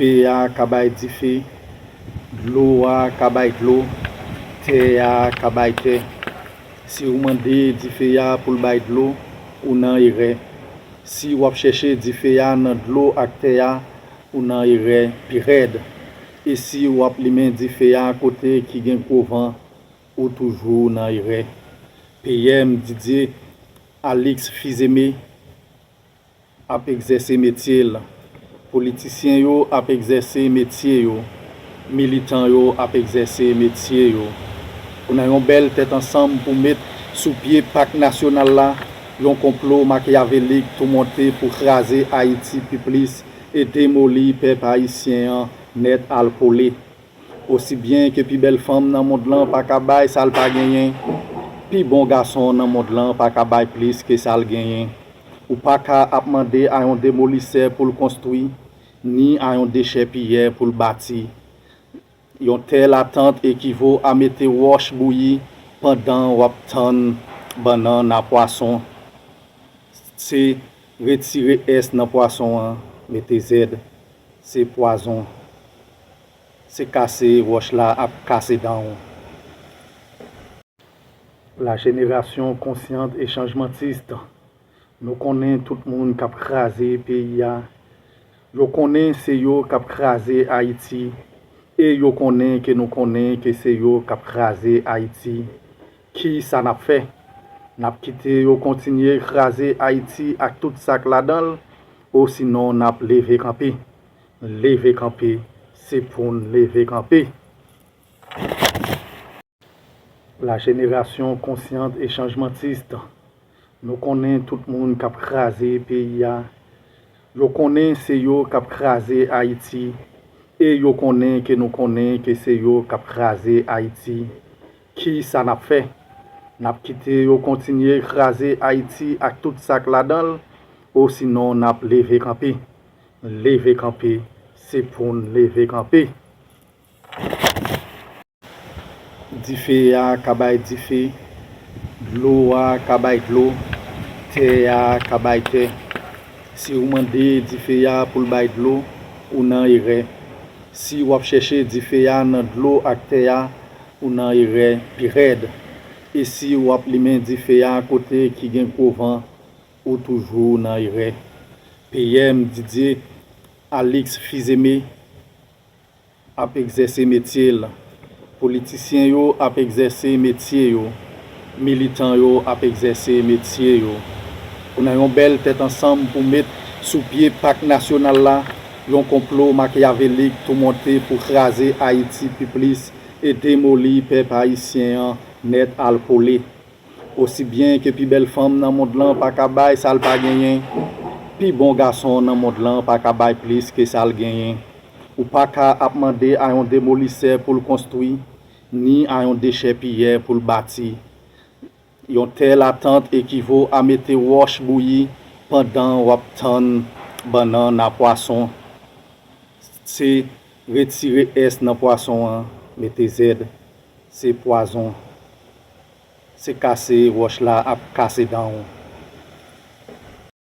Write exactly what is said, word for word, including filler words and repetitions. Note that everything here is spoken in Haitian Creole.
Dife a ka bay dife, dlo a ka bay dlo, tè a ka bay tè. Si w mande dife a pou l bay dlo, ou nan erè. Si w ap chèche dife a nan dlo ak tè a, ou nan erè pi rèd. E si w ap limen dife a kote ki gen gwo van, ou toujou nan erè. P M Didier Alix Fils-Aimé ap egzèse metye l. Politisyen yo ap egzèse metye yo. Militan yo ap egzèse metye yo. Nan yon bèl tèt ansanm pou met sou pye pak nasyonal la, yon konplo makyavelik tou monte pou kraze Ayiti pi plis e demoli pèp ayisyen an nèt al kole. Osi byen ke pi bèl fanm nan mond lan pa ka bay sa l pa genyen, pi bon gason nan mond lan pa ka bay plis ke sa l genyen. Ou pa ka ap mande a yon demolisè pou l konstwi, ni a yon dechèpiyè pou l bati. Yon tèl atant ekivo a mete wòch bouyi pandan w ap tann bannann a pwason. Se retire S nan pwason an, mete Z. Se pwazon. Se kase wòch la ap kase dan w. La jenerasyon konsyant e chanjmantis, nou konnen tout moun k ap kraze peyi a, yo konnen se yo k ap kraze Ayiti, e yo konnen ke nou konnen ke se yo k ap kraze Ayiti. Ki sa n ap fè? N ap kite yo kontinye kraze Ayiti ak tout sa k ladan l, osinon n ap leve kanpe? Leve kanpe, se pou n leve kanpe. La jenerasyon konsyant e chanjmantis, nou konnen tout moun k ap kraze peyi a, yo konnen se yo k ap kraze Ayiti, e yo konnen ke nou konnen ke se yo k ap kraze Ayiti. Ki sa n ap fè? N ap kite yo kontinye kraze Ayiti ak tout sa k ladan l, osinon n ap leve kanpe? Leve kanpe, se pou n leve kanpe. Dife a ka bay dife, dlo a ka bay dlo, tè a ka bay tè. Si w mande dife a pou l bay dlo, ou nan erè. Si w ap chèche dife a nan dlo ak tè a, ou nan erè pi rèd. E si w ap limen dife a kote ki gen gwo van, ou toujou nan erè. P M Didier Alix Fils-Aimé ap egzèse metye l. Politisyen yo ap egzèse metye yo. Militan yo ap egzèse metye yo. Nan yon bèl tèt ansanm pou met sou pye pak nasyonal la, yon konplo makyavelik tou monte pou kraze Ayiti pi plis e demoli pèp ayisyen an nèt al kole. Osi byen ke pi bèl fanm nan mond lan pa ka bay sa l pa genyen, pi bon gason nan mond lan pa ka bay plis ke sa l genyen. Ou pa ka ap mande a yon demolisè pou l konstwi, ni a yon dechèpiyè pou l bati. Yon tèl atant ekivo a mete wòch bouyi pandan w ap tann bannann a pwason. Se retire S nan pwason an, mete Z. Se pwazon. Se kase wòch la ap kase dan w.